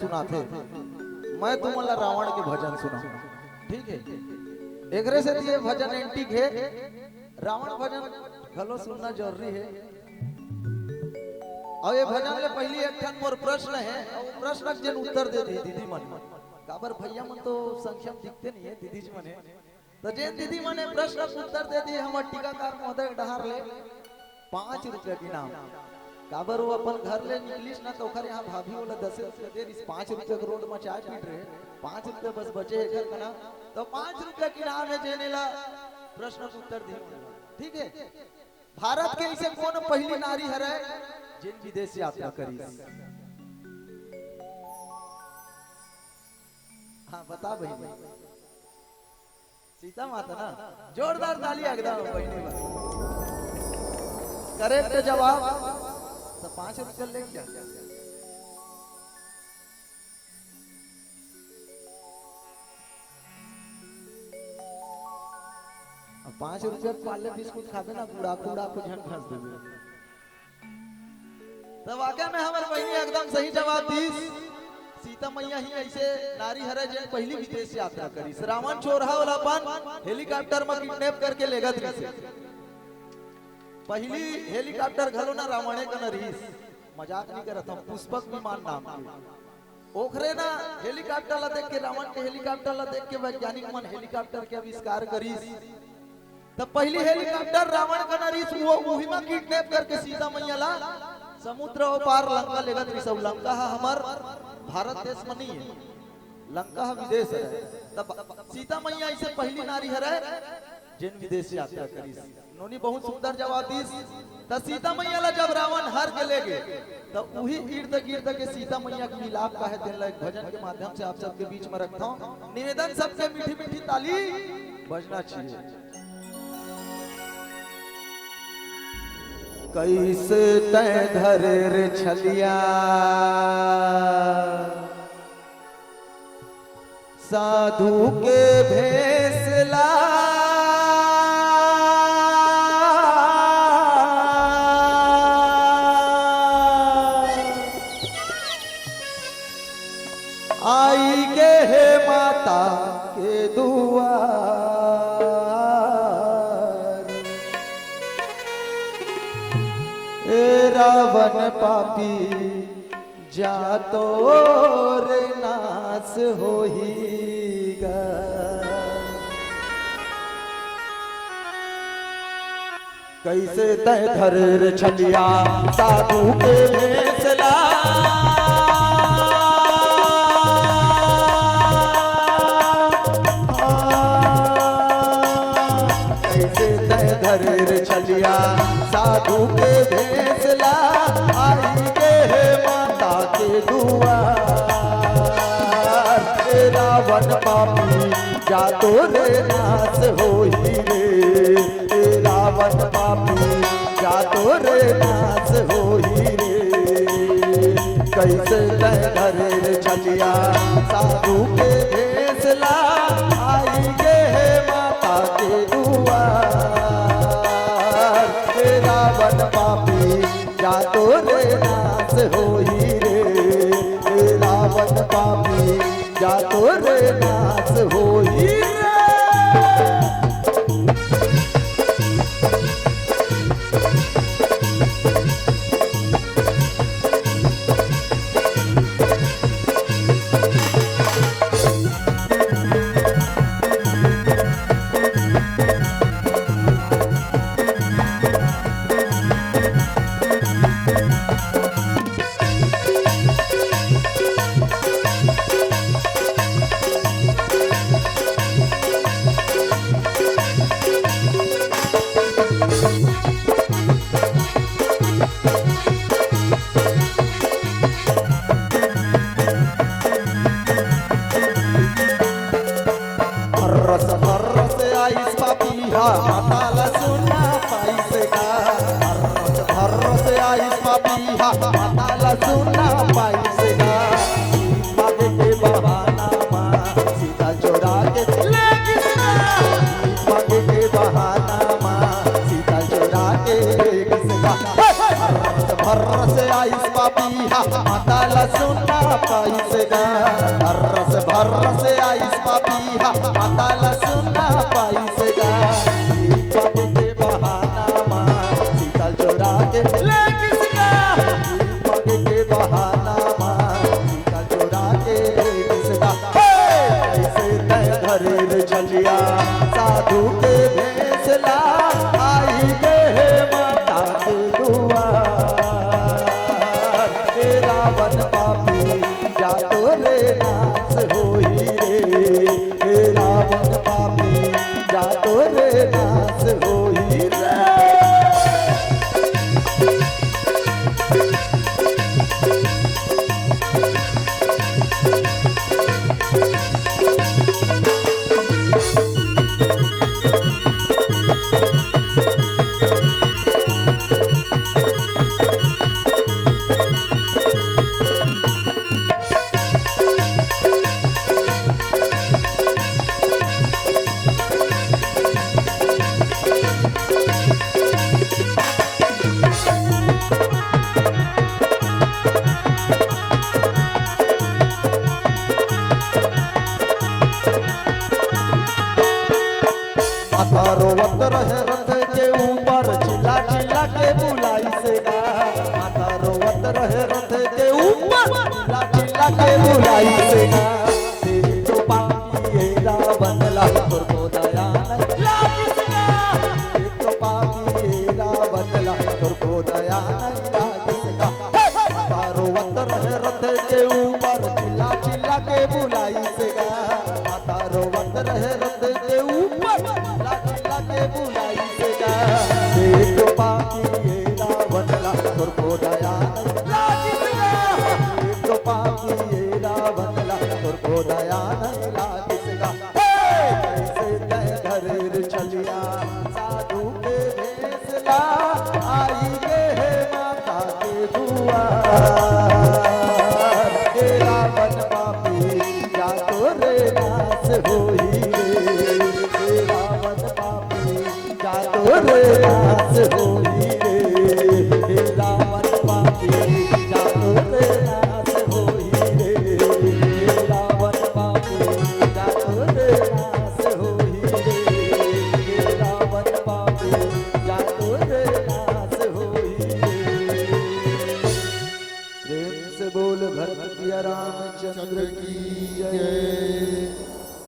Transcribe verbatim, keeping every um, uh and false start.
सुनाथे, मैं तुमन ला रावण के भजन सुनाहूं, ठीक है? एकरे सेती ये भजन antique है, रावण भजन घलो सुनना जरूरी है। अउ ये भजन ले पहिली एक ठन मोर प्रश्न है, अउ प्रश्न के जेन उत्तर दे दी दीदी मन, काबर भैया मन तो संख्या में दिखते नहीं है, दीदी जी मन है। तो जेन दीदी मन ये प्रश्न के उत्तर दे दी हमर टीकाकार महोदय के डहार ले, पाँच रुपया के इनाम। काबर वो अपन घर ले निकलिस ना, तो ओखर यहाँ भाभी ओला दसे रुपया दे रहिस, पाँच रुपया के रोड में चाय पीट रहे, पाँच रुपया बस बचे एकर कना, तो पाँच रुपया के इनाम है जेने ला प्रश्न के उत्तर दी। ठीक है, भारत के ऐसे कौन पहली नारी हरे जेन विदेश यात्रा करिस? हाँ, बता बहिनी। सीता माता ना। जोरदार ताली एकदम बहिनी बर। Correct जवाब। तो पाँच रुपया लेके जा। अब पाँच रुपया के पार्ले बिस्कुट खाबे ना, गुड़ाखू उड़ाखू झन घस देबे। तो वाकई में हमर बहिनी एकदम सही जवाब दीस। सीता मैया ही ऐसे नारी हरे जेन पहली विदेश यात्रा करिस। रावण चोरहा वाला अपन helicopter में kidnap करके लेगत रहिस। पहली helicopter घलो ना रावणे कना रहिस। मजाक नहीं करत हूँ, पुष्पक विमान नाम के। ओखरे ना helicopter ला देख के, रावण के helicopter ला देख के वैज्ञानिक मन helicopter के आविष्कार करिस। तब पहली helicopter रावण कना रहिस, वो उही मा kidnap करके सीता मैया ला समुद्र ओ पार लंका लेगत रहिस। अउ लंका हा हमर भारत देश में नहीं है, लंका हा विदेश है। तब सीता मैया ऐसे पहली नारी हरे जेन विदेश यात्रा करिस। नोनी बहुत सुंदर जवाब दीस। त सीता मैया ला जब रावण हर के ले गे, त उही इर्द गिर्द के सीता मैया के मिलाप का है, तेन ला एक भजन के माध्यम से आप सबके बीच में रखता हूँ। निवेदन सबके मीठी मीठी ताली बजना चाहिए। कैसे तै धरे रे छलिया साधु के भेसला। आई गे हे माता के दुआर। ए रावण पापी जा तोर नाश होही गा। कैसे तै धरे रे छलिया साधु के भेसला। कैसे तै धरे रे छलिया साधु के भेसला। आई गे हे माता के दुआर। ए रावण पापी जा तोर नाश होही रे। ए रावण पापी जा तोर नाश होही रे। कैसे तै धरे रे छलिया साधु के भेसला। आई गे हे माता के दुआर। ए रावण पापी जा तोर नाश होही रे। ए रावण पापी जा तोर नाश होही रे। भर्रस भर्रस आइस पापी हा, माता ला सुन ना पाइस गा। भर्रस भर्रस आइस पापी हा, माता ला सुन ना पाइस गा। भीख मांगे के बहाना मा सीता चोरा के ले गिस गा। भीख मांगे के बहाना मा सीता चोरा के ले गिस गा। भर्रस भर्रस आइस पापी हा, माता ला सुन ना पाइस गा। माता रोवत रहे रथ के ऊपर, चिल्ला चिल्ला के बुलाइस गा। माता रोवत रहे रथ के ऊपर, चिल्ला चिल्ला के बुलाइस गा। देख तो पापी ए रावण ला, तोर को दया नहीं लागिस गा। देख तो पापी ए रावण ला, तोर को दया नहीं लागिस गा। माता रोवत रहे रथ के ऊपर, चिल्ला चिल्ला के बुलाइस गा। माता रोवत रहे रथ के ऊपर, चिल्ला चिल्ला के बुलाइस गा। देख पापी ए रावण ला, तोर को दया नहीं लागिस गा। देख पापी ए रावण ला, तोर को दया नहीं लागिस गा। हे! कैसे तैं धरे रे छलिया, साधु के भेस ला, आई गे हे माता के दुआर।